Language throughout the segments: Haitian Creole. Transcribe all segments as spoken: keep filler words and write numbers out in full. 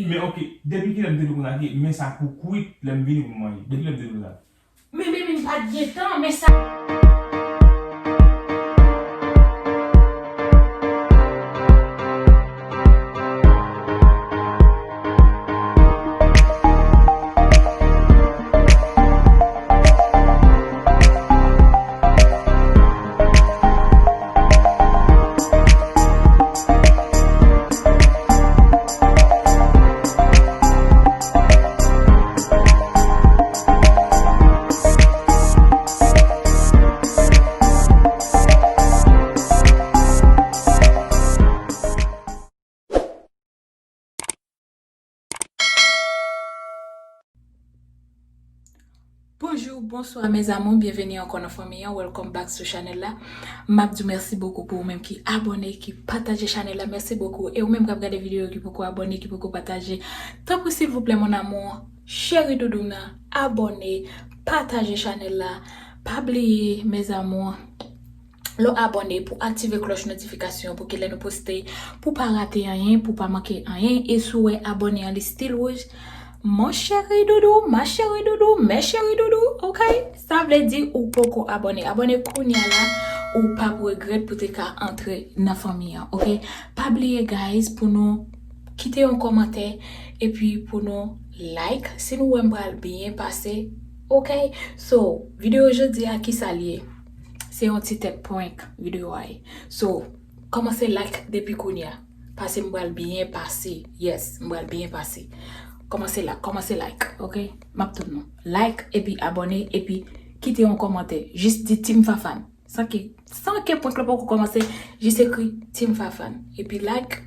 Men ok, depi kilè m te di w konsa ke men sa pou kwit lè m vini pou m manje? Depi kilè m te di w sa? Men baby, m pa t gen tan, men sa. Bonjou, bonswa mes amours, byenveni ankò nan fanmi an, welcome back sou chanèl la. M ap di w mèsi bokou pou ou menm ki abòne, ki pataje chanèl la, mèsi bokou. E ou menm k ap gade videyo ki poko abòne, ki poko pataje, tanpri silvouplè mon amour, cheri doudoum nan, abòne, pataje chanèl la. Pa bliye mes amours, lè w abòne, pou aktive klòch notifikasyon pou ke lè nou poste, pou pa rate anyen, pou pa manke anyen. E si w wè abòne an li still wouj, mon chéri doudou, ma chérie doudou, mes chéris doudou, ok? Sa vle di ou poko abòne. Abòne kounye a la, ou p ap regrèt pou te ka antre nan fanmi an, ok? Pa bliye guys pou nou kite yon kòmantè epi pou nou like si nou wè m pral byen pase, ok? So, videyo jodi a kisa l ye? Se yon ti tèt prank videyo a ye. So, kòmanse like depi kounye a. Paske m pral byen pase. Yes, m pral byen pase. Kòmanse like, kòmanse like, ok? M ap tann nou. Like epi abòne epi kite yon kòmantè. Jis di Team Fafane. San ke, san ke prank la poko kòmanse, jis ekri Team Fafane. Epi like,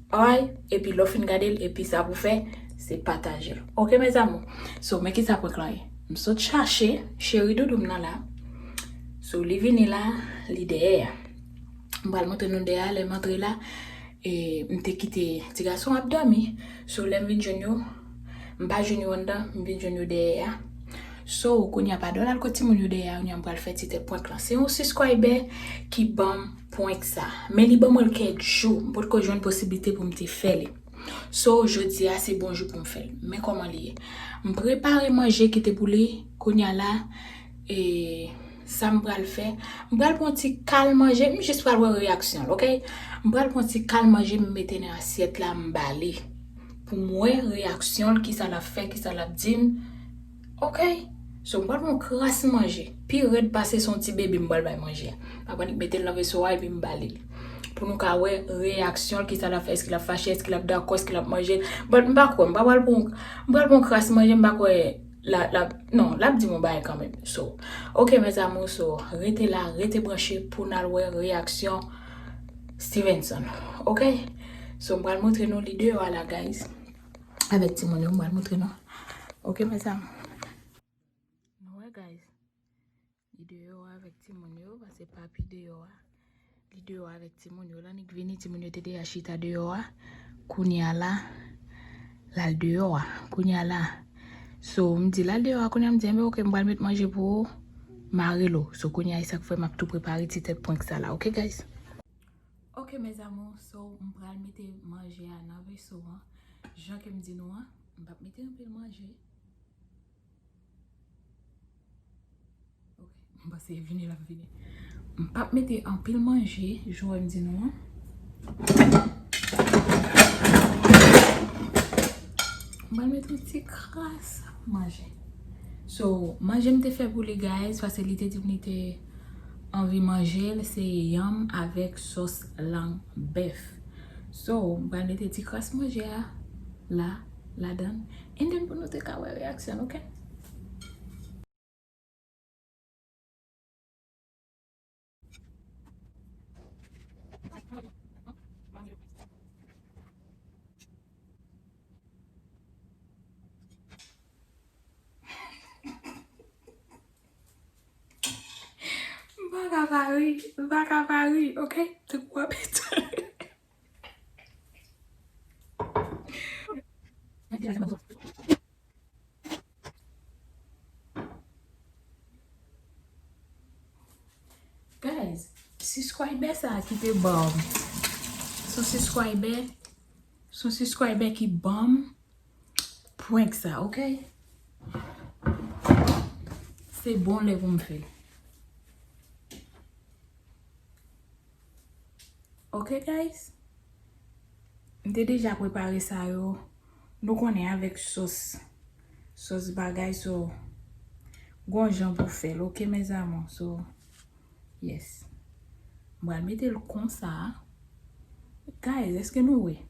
alright, epi lè w fin gade l, epi sa pou fè, se pataje l. Ok mes amours? So, men kisa prank lan ye. M sot chache cheri doudou m nan la. So, li vini la, li dèyè a. M pral montre nou dèyè a, lè m antre la, e, m te kite ti gason ap dòmi. So, lè m vin jwenn yo, m pa jwenn yo anndan, m vin jwenn yo dèyè a. So, kounye a pa dwòl al kot timoun yo dèyè a, kounye a m pral fè ti tèt prank lan. Se yon subscriber ki ban m prank sa. Men li ban mwen l kèk jou, m potko jwenn posiblite pou m te fè li. So, jodi a se bon jou pou m fè l. Men kòman li ye. M prepare manje ki te pou li, kounye a la, e, sa m pral fè, m pral pran ti kal manje, m jis pral wè reyaksyon l, ok? M pral pran ti kal manje, m mete nan asyèt la, m ba li. Pou m wè reyaksyon l, kisa l ap fè, kisa l ap di m. Ok? So, m pral pran yon kras manje. Pi rèd pase se yon ti bebe m pral bay manje a. M ap annik mete l nan veso a epi m ba li l. Pou nou ka wè reyaksyon l, kisa l ap fè, èske l ap fache, èske l ap dakò, èske l ap manje l. But m pa kwè, m pa pral pran, m pral pran yon kras manje, m pa kwè la, la, non, l ap di m yon bagay kanmenm. So, ok mes amours, so, rete la, rete branche pou n al wè reyaksyon Stevenson. Ok? So, m pral montre nou li deyò a la, guys. Avèk timoun yo, m pral montre nou. Ok, mes amours. Nou wè, guys. Li deyò a avèk timoun yo, paske papi deyò a. Li deyò a avèk timoun yo. L annik vini, timoun yo te deja chita deyò a. Kounye a la, l al deyò a. Kounye a la. So, m di l al deyò a, kounye a m di, enben, ok, m pral met manje pou ou, m a rele w. So, kounye a, e sa k fè m ap tou prepare ti tèt prank sa la, ok, guys? Ok, mes amours, so, m pral mete manje a nan veso an. Jan ke m di nou an, m p ap mete anpil manje. Ok, m panse vini, l ap vini. M p ap mete anpil manje, jan m di nou an. M pral mete yon ti kras manje. So, manje m te fè pou li, guys, paske li te di m li te anvi manje l, se yanm avèk sòs lang bèf. So, m pral mete ti kras manje a la, ladan l. And then pou nou te ka wè reyaksyon l, ok? M pa ka pa ri, m pa ka pa ri, ok? Tankou w ap etan. Guys, subscriber sa ki te ban m. Se yon subscriber. S Yon subscriber ki ban m prank sa, ok? Se bon lè pou m fè l. Ok, guys? M te deja prepare sa yo. Nou konnen avèk sòs, sòs bagay, so, gon jan pou fè l, ok, mes amours? So, yes. M pral mete l konsa. Guys, èske nou wè?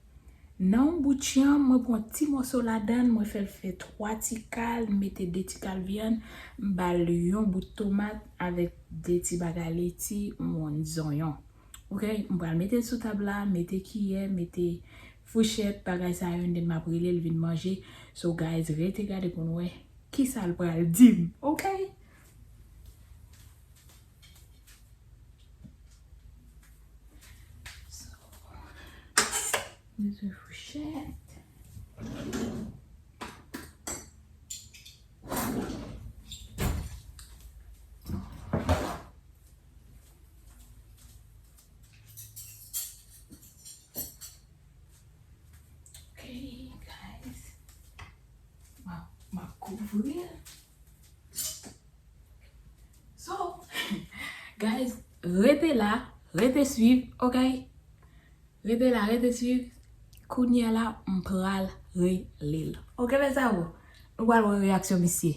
Nan yon bout chanm, mwen pran ti mòso ladan l, mwen fè l fè twa ti kal, m mete de ti kal vyann, m ba l yon bout tomat avèk de ti bagay leti, yon zonyon. Ok, m pral mete l sou tab la, mete kiyè, mete fouchèt, bagay sa yo, and then m ap rele l vin manje. So, guys, rete gade pou n wè kisa l pral di m, ok? So, bezwen fouchèt. Ok, guys. M ap, m ap kouvri l. So, guys, rete la, rete swiv, ok? Rete la, rete swiv. Kounye a la, m pral rele l. Ok, mes amours? Nou pral wè reyaksyon misye.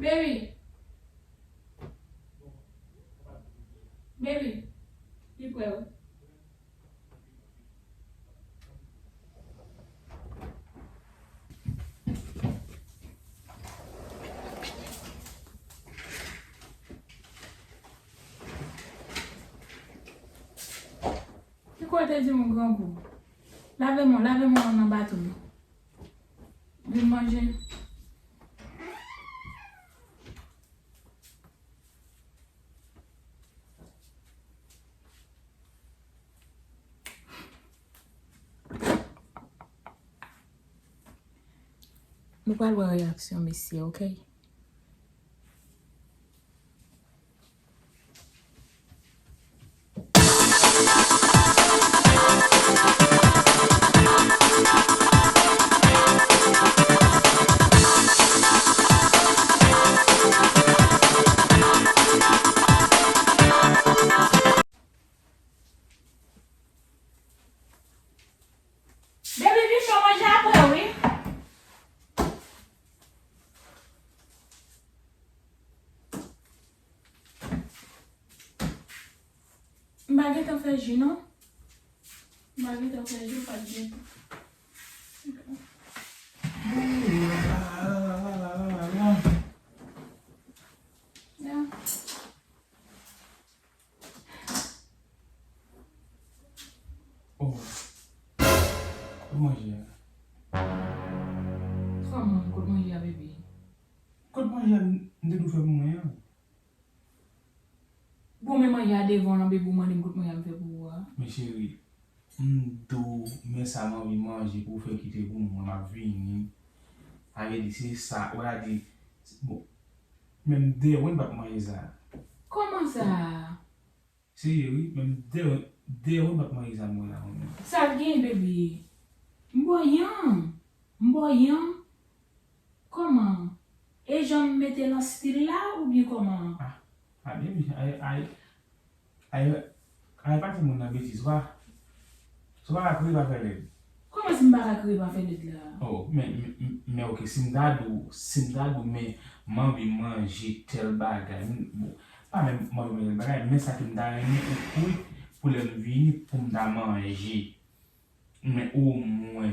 Baby. Baby. Li prè wi. Ki kote di m grangou? Lave men w, lave men w nan baton. Vin manje. Nou pral wè reyaksyon mesye, ok? Baby, vin fè manje apre, wi. M pa gentan fè ji, non. M pa gentan fè ji, m pa t gentan. Yeah. Oh. Kote manje a? Kòman, kote manje a, baby? Kote manje a m te dwe fè pou mwen an? Bon, men manje a devan w lan, baby, ou mande m kote manje a m fè pou ou a. Men cheri, m di w, men sa m anvi manje pou w fè kite pou mwen, m ap vini. Sa vle di se sa, ou ta di, bon, men m dèyè w m p ap manje sa. Kòman sa? Serye wi, men m dèyè, dèyè w m p ap manje sa mwen la mwen menm. Sa l gen, baby? M ba w yanm. M ba w yanm. Kòman? E jan m mete l an stil la, oubyen kòman? Ah, ah, baby, ay, ay, ay, ay, pa timoun nan betiz, ou pa, ou pa ka kouri pa fè lèd. Kòman si m pa ka kouri pa fè lèd la? Oh, men, men, men, men, ok, si m ta di w, si m ta di w, men, m anvi manje tèl bagay, m, bon, pa menm m anvi manje tèl bagay, men sa ke m ta renmen ou kwit pou lè m vini, pou m ta manje. Men omwen,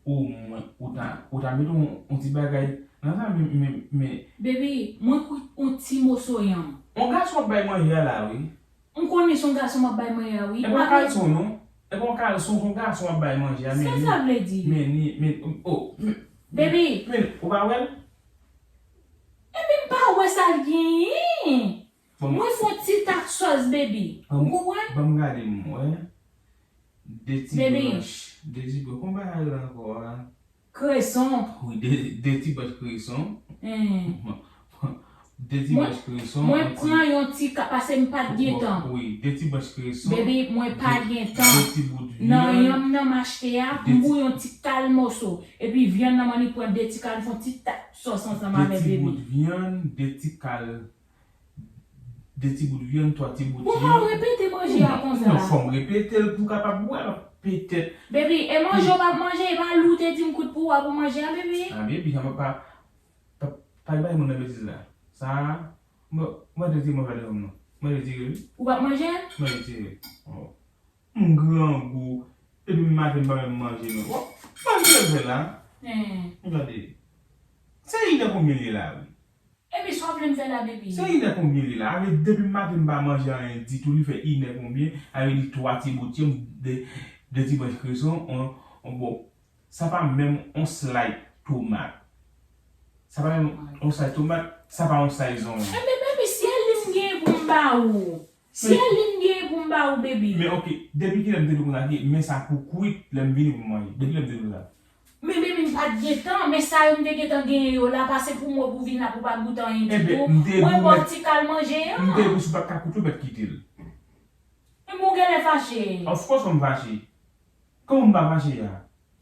omwen, ou ta, ou ta mete yon, yon ti bagay nan sa, men, men, men. Baby, mwen kwit yon ti moso yanm. Yon gason ap bay manje a la, wi. M konnen se yon gason m ap bay manje a, wi. E pa yon kalson, non. E pa yon kalson, se yon gason m ap bay manje a, men. Sa sa vle di? Men ni, men, oh, men. Baby. Men, ou pa wè l? Epi m pa wè sa l genyen. Bon. Mwen fè yon ti tak sòs, baby. Ou konprann? Ban m gade m wè. De ti branch. De ti branch. Kòman bagay la ankò a? Kreson. Wi, de, de ti branch kreson. Hmm. De ti branch kreson. Mwen pran yon ti ka, paske m pa t gen tan. Wi, de ti branch kreson. Baby, mwen pa t gen tan. De ti bout vyann. Nan yanm nan m achte a, m bouyi yon ti kal moso. Epi vyann nan m annik pran de ti kal, m fè yon ti tak sòs ansanm avè baby. De ti bout vyann, de ti kal, de ti bout vyann, twa ti bout vyann. Bon, pa repete manje a konsa. Non, fò m repete l pou w kapab wè l petèt. Baby, e manje w p ap manje, e pa li w te di m kout pou w a pou manje a, baby. Ah, baby, sa pa, pa, pa, pa bay moun nan betiz la. Sa, mwen, mwen te di mwen pa de moun non. Mwen retire wi. Ou p ap manje? Mwen retire. Oh. M grangou. Depi maten m pa menm manje non. Oh, manje l fè la. Hmm. Gade. Se inè konbyen li ye la wi? Epi sa w vle m fè la, baby? Se inè konbyen li la? Avè depi maten m pa manje anyen ditou, li fè inè konbyen? Avè di twa ti bout vyann, de, de ti branch kreson, on, on bon. Sa pa menm on slay tomat. Sa pa menm on slay tomat, sa pa on slay zonyon. Enben, baby, si e li m genyen pou m ba ou. Si e li m genyen pou m ba ou, baby. Men ok, depi kilè m te di w konsa ke men sa pou kwit lè m vini pou m manje? Depi kilè m te di w sa? Men baby, m pa t gen tan, men sa yo m te gentan genyen yo la, pase pou mwen pou vin la pou pa goute anyen ditou. Enben, m te Mwen ba w ti kal manje an. M te di w si w pa t ka koute w mèt kite l. Enben, w genlè fache. Of course m fache. Kòman m pa fache a?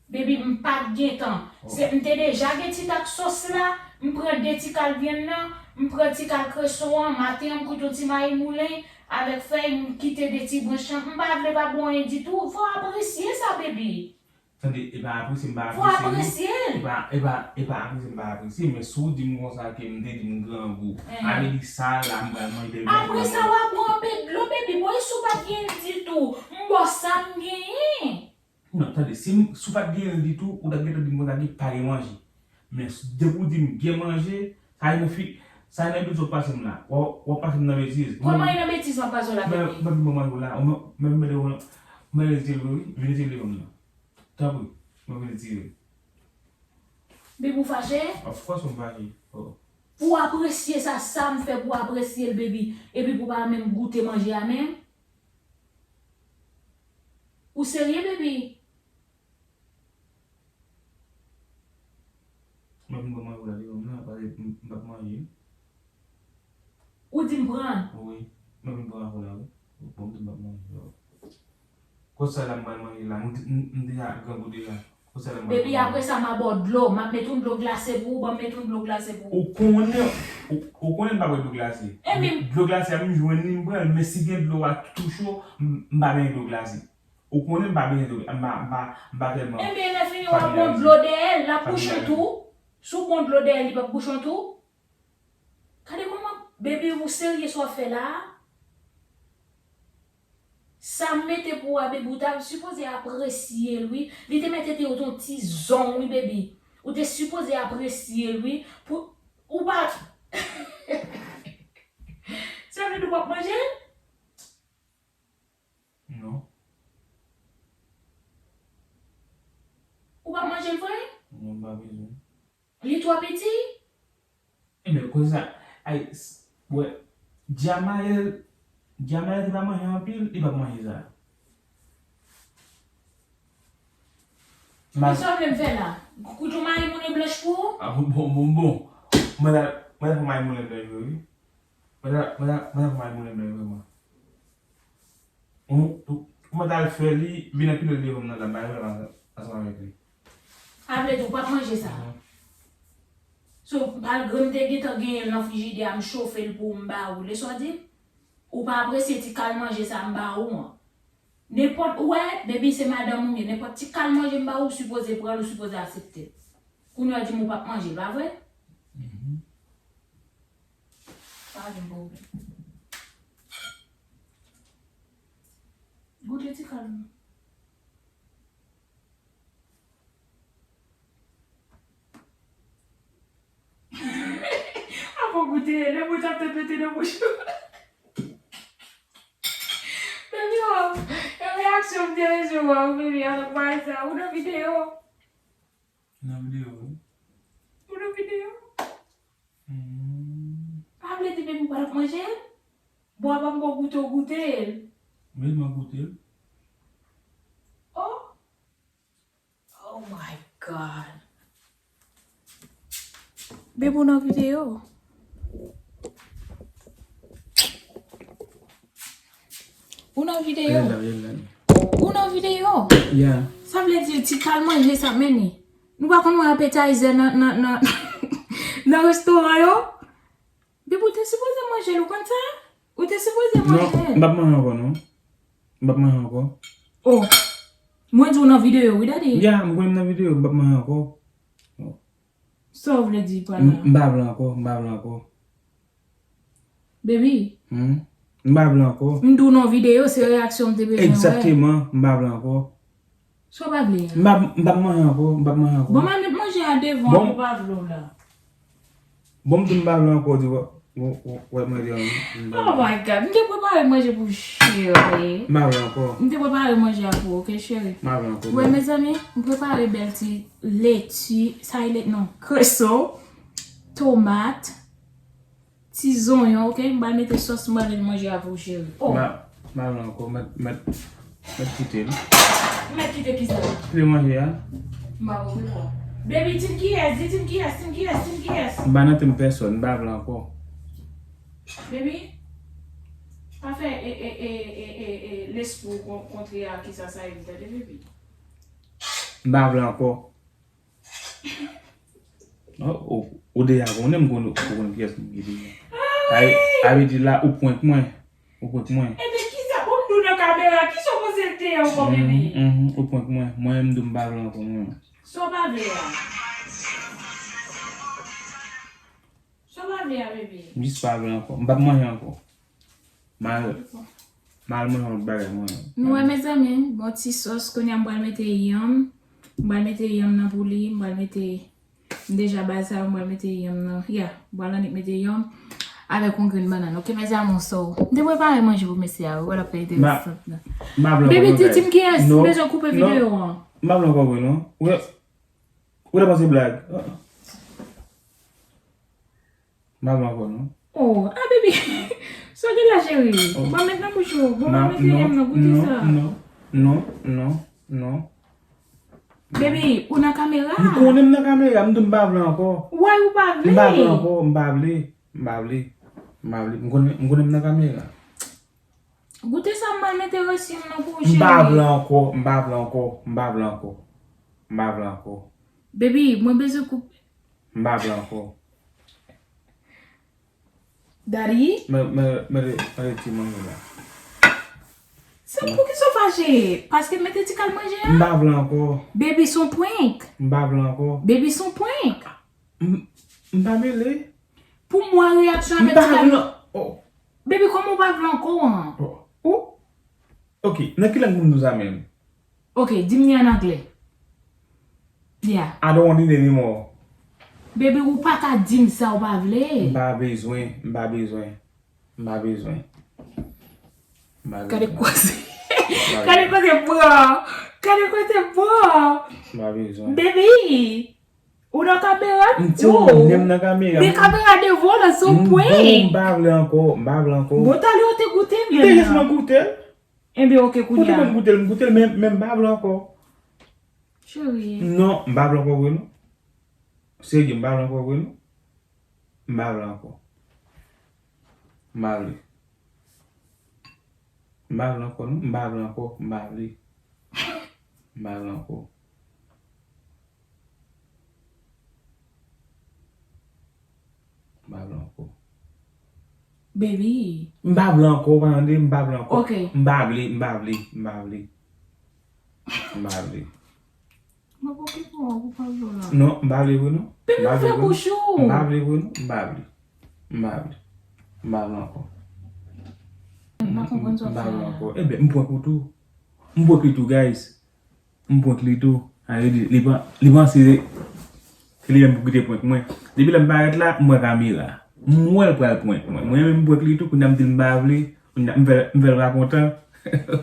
Baby, m pa t gen tan. Se m te deja gen ti tak sòs la, m pran de ti kal vyann nan, m pran ti kal kreson an, maten an m kout yon ti mayi moulen avèk fèy, m kite de ti branch lan. M pa vle pa ba w anyen ditou. Fò w apresye sa, baby. Tande, e pa apresye m pa Fò w apresye non. Apresye l. E pa, e pa, e pa apresye m pa apresye, men si w di m konsa ke m te di m grangou, avè di sa la m pral manje depi Apre sa, w ap bwè anpil dlo, baby. Bon, e si w pa t genyen ditou, m ba w sa m genyen. Non, tande, si m, si w pa t genyen ditou, ou t ap gentan di m konsa ke pa gen manje. Men s- depi w di m gen manje, sa e nan fi, sa e nan betiz w ap pase m la. W ap, w ap pase m nan betiz. Kòman e nan betiz m ap pase w la, Men, baby? Men, men, manje w la, ou men, men, men, men, men, retire l, wi, vin retire l devan m nan. Tanpri, mwen vin retire l. Baby, ou fache? Of course, m fache. Oh. Pou w apresye sa, sa m fè pou w apresye l, baby. Epi pou w pa menm goute manje a menm. Ou serye, baby? Mwen vin pran manje w la devan m nan, pale m, m p ap manje. Ou di m pran? Wi, mwen vin pran avè w la, wi. Bon, m di m p ap manje. Konsa la m pral manje la, m, m, m deja grangou deja. Konsa la m pral Baby, manje. Apre sa, m a ba w dlo. M ap met yon dlo glase pou ou, ban m met yon dlo glase pou ou. Ou konnen, ou, ou konnen m pa bwè dlo glase. Ebyen. Dlo glase a, m jwenn li, m pran l, men si gen dlo a tou cho, m, m pa benyen dlo glase. Ou konnen m pa benyen dlo, m pa, m pa, m pa tèlman. Ebyen, lè fini, w ap pran dlo dèyè l, l ap bouchon tou. Si w pran dlo dèyè l, li p ap bouchon tou. Gade kòman, baby, ou serye sa w ap fè la a? Sa m mete pou ou a, baby, ou ta sipoze apresye l, wi. Li te mete te yon ti zong, wi, baby. Ou te sipoze apresye l, wi. Pou, ou pa. Sa vle di w p ap manje l? Non. Ou p ap manje l vre? Non, m pa bezwen. Li twò piti? Ebyen, konsa, ay, s- wè, Jamayèl, Jamayèl te pa manje anpil, li p ap manje sa. Men sa w vle m fè la? Kout yon mayi moulen blanch pou ou? Ah, bon, bon, bon, bon. Mwen la, mwen la pou mayi moulen blanch vre, wi. Mwen la, mwen la, mwen la pou mayi moulen blanch vre, mwen. Ou, ou, ou mèt al fè li, vin anpile l devan m nan la, bay vre ansanm avèk li. Sa vle di ou p ap manje sa? So, malgre m te gentan genyen l nan frijidè a, m chofe l pou ou, m ba ou. Lè sa w di m, ou pa apresye ti kal manje sa m ba ou an. Nenpòt, ou wè, baby, se madanm ou m ye, nenpòt ti kal manje m ba ou, ou sipoze pran l, ou sipoze aksepte l. Kounye a w di m ou p ap manje l, pa vre? Pa gen pwoblèm. Goute ti kal mwen. Avan goute, lè mwen t ap te pete nan bouch ou. Baby, wow. E reyaksyon m te bezwen wè w, baby, avèk bagay sa. Ou nan videyo? Nan videyo, wi. Ou nan videyo? Hmm. Pa vle di baby ou pa t ap manje l? Bon, avan m ba w goute, w goute l. Wi, mwen goute l. Oh. Oh my God. Bebe, ou nan videyo? Ou nan videyo? Ou nan videyo? Sa vle di ti kal manje sa, men ni. Nou pa konn wè appetizer nan, nan, nan, nan restoran yo? Bebe, ou te sipoze manje l, ou konn sa? Ou te sipoze manje l. Non, m p ap manje ankò, non. M p ap manje ankò. Oh, mwen di w nan videyo, wi, daddy. Ya, m konnen m nan videyo, m p ap manje ankò. Sa w vle di pa la? M pa vle ankò, m pa vle ankò. Baby. Hmm? M pa vle ankò. M di w nan videyo, se reyaksyon m te bezwen wè. Egzakteman, m pa vle ankò. Sa w pa vle a? M pa, m p ap manje ankò, m p ap manje ankò. Bon, m al met manje a devan pou w pa vle w la. Bon, m di m pa vle ankò, di w, w, w, w ap manje an. Oh my God, m te prepare manje pou cheri. M pa vle ankò. M te prepare manje a pou ou, ok, cheri? M pa vle ankò. Wè, mezanmi, m prepare bèl ti leti, sa e leti non, kreso, tomat, ti zonyon, ok? M pral mete sòs, m pral mete manje a pou ou, cheri. Oh. M pa, m pa vle ankò, mèt, mèt, mèt kite l. Mèt kite kisa? Kite manje a. M pa konprann non. Baby, team kiyès? Di team kiyès, team kiyès, team kiyès? M pa nan team pèsòn, m pa vle ankò. Baby, pa fè e, e, e, e, e, e, lespri w kon-, kontre a kisa sa ye, tande, baby? M pa vle ankò. Oh, oh, ou deja konnen m konn, ou konn kiyès m ye deja. Sa vle, sa vle di la, ou prank mwen. Ou prank mwen. Ebyen, kisa pou m di w nan kamera? Kisa w panse l te ye ankò, bebe? Mhm, mhm, ou prank mwen. Mwen menm tou m pa vle ankò, mwen. Sa w pa vle a? Sa w pa vle a, bebe? M jis pa vle ankò. M p ap manje ankò. M al, m al manje yon lòt bagay mwen. Nou wè, mezanmi, bon ti sòs, kounye a m pral mete yanm. M pral mete yanm nan pou li, m pral mete, m deja bay sa yo, m pral mete yanm nan. Ya, m pral annik mete yanm avèk yon grenn bannann. Ok, mes amours, so, m te prepare manje pou mesye a, wi, wè l ap fè enteresan nan. Baby, di team kiyès, m bezwen koupe videyo an. M pa vle ankò vre non. Ou, ou ta panse blag. M pa vle ankò non. Oh, ah, baby. Sa w gen la, cheri? Bon, met nan bouch ou. Bon, mete yanm nan, goute sa. Non, non, non, non. Baby, ou nan kamera? M konnen m nan kamera, m di w m pa vle ankò. Why ou pa vle? M pa vle ankò, m pa vle, m pa vle, m pa vle. M konnen, m konnen m nan kamera. Goute sa, m pral mete resi m nan pou ou, cheri. M pa vle ankò, m pa vle ankò, m pa vle ankò. M pa vle ankò. Baby, mwen bezwen koupe. M pa vle ankò. Daddy? Mwen, mwen, mwen, mwen rete manje la. Sa poukisa w fache? Paske m mete ti kal manje a? M pa vle ankò. Baby, se yon prank. M pa vle ankò. Baby, se yon prank. M, m pa mele. Pou m wè reyaksyon avèk ti kal. M pa vle. Oh. Baby, kòman w pa vle ankò an? Oh. Oh. Ok, nan ki lang pou m di w sa menm? Ok, di m li an anglè. Yeah. I don't want it anymore. Baby, ou pa ka di m sa ou pa vle. M pa bezwen, m pa bezwen, m pa bezwen. M pa bezwen. Gade koze. Gade koze bro. Gade koze bro. M pa bezwen. Baby. Ou nan kamera tou? M konnen m nan kamera. Men kamera devan w la, se yon prank. M pa vle ankò, m pa vle ankò. Bon, talè w te goute l menm. M te jis mwen goute l. Ebyen, ok, kounye a. Ou te ban m goute l, m goute l, men, men m pa vle ankò. Cheri. Non, m pa vle ankò vre non. Serye, m pa vle ankò vre non. M pa vle ankò. M pa vle. M pa vle ankò non. M pa vle ankò. M pa vle. M pa vle ankò. M pa vle ankò. Baby. M pa vle ankò, ou pa tande? M pa vle ankò. Ok. M pa vle, m pa vle, m pa vle. M pa vle. Mwen pa okipe w, ou pa vle w la. Non, m pa vle vre non. Baby, fè bouch ou. M pa vle vre non, m pa vle. M pa vle. M pa vle ankò. M pa konprann sa w fè a. M pa vle ankò. Ebyen, m prank ou tou. M prank li tou, guys. M prank li tou. A, li, li, li panse se li menm pou kite prank mwen. Depi lè m parèt la, m wè kamera. M wè l pral prank mwen. Mwen menm m prank li tou, kounye a m di l m pa vle. Kounye a m fè, m fè l pa kontan.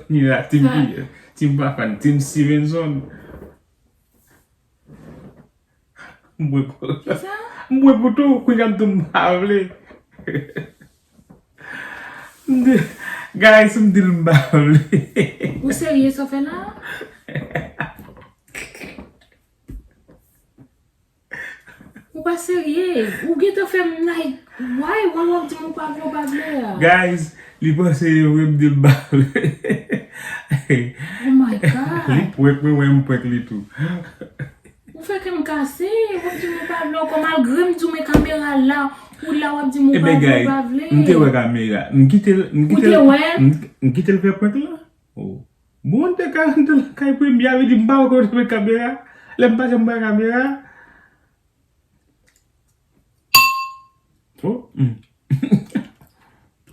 Ni la, team ki? Team pa fan, team Stevenson. M prank ou. Kisa? M prank ou tou, kounye a m di w m pa vle. M di, guys, m di l m pa vle. Ou serye sa w fè la? Ou Pa serye. Ou gentan fè m like, why, why w ap di m ou pa vle, ou pa vle a? Guys, li panse e vre m di l pa vle. Oh my God. Li prank mwen, mwen m prank li tou. Ou fè kè m kase, w ap di m ou pa vle ankò, malgre m di w men kamera la, ou la w ap di m ou pa vle, ou pa vle. Ebyen guys, m te wè kamera, m kite l, m kite l, m kite l fè prank la. Oh. Bon, m te ka rantre lakay premye a, vle di m pa wè kote met kamera. Lè m pase m wè kamera. Oh, hmm.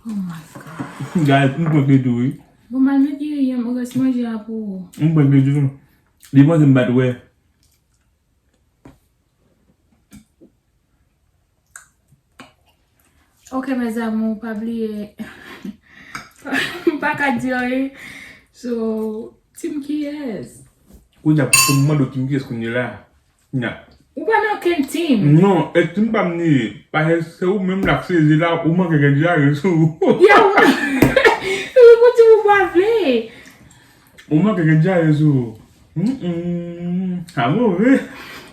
Oh my God. Guys, m prank li tou wi. Bon, m al met diri an, rès manje a pou ou. M prank li tou. Li panse m pa t wè. Ok mes amours, pa bliye. M pa ka di anyen. So, team kiyès? Kounye a pou m mande w team kiyès kounye la. Nya. Ou pa nan okenn team. Non, e team pa m li ye. Paske se ou menm l ap sezi la, ou manke gen dyare sou ou. Yow! Ou di ou pa vle. Ou manke gen dyare sou ou. Hum hum. Sa move.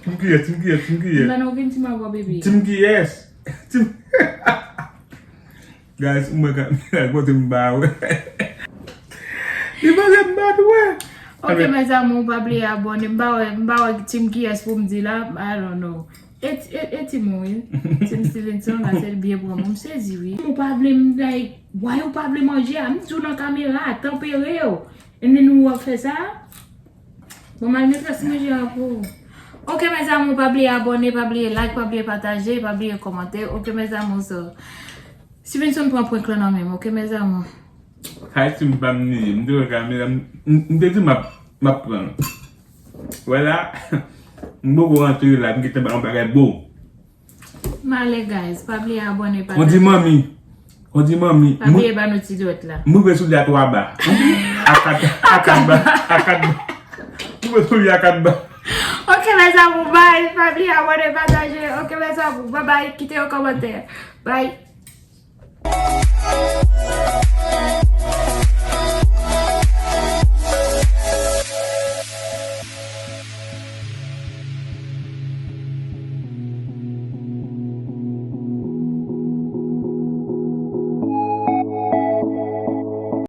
Team kiyès, team kiyès, team kiyès. M pa nan okenn team avè w, baby. Team kiyès? Team. Guys, ou mwen ka mirak kote m ba wè. Li panse m pa t wè. Ok mes amours, pa bliye abòne. M pa wè, m pa wè team kiyès pou m di la. I don't know. E, e, e team ou wi. Team Stevenson la, se l byen pran mwen. M sezi wi. Ou pa vle m like, why ou pa vle manje a? M di w nan kamera, tanpere w. And then ou ap fè sa? Bon, m al met rès manje a pou ou. Ok mes amours, pa bliye abòne, pa bliye like, pa bliye pataje, pa bliye kòmante. Ok mes amours, so, Stevenson pran prank lan nan men m, ok mes amours. Sa e team pa m li ye, m te wè kamera, m, m, m te di m ap, m ap pran l. Wè la, m poko rantre la, m gentan ba yon bagay bo. M ale guys, pa bliye abòne, pataje. On di manmi, on di manmi. Pa bliye ba nou ti dwèt la. M rive sou li a twa ba. A kat, a kat ba, a kat ba. M rive sou li a kat ba. Ok mes amours, bye. Pa bliye abòne, pataje. Ok mes amours, bye bye. Kite yon kòmantè. Bye.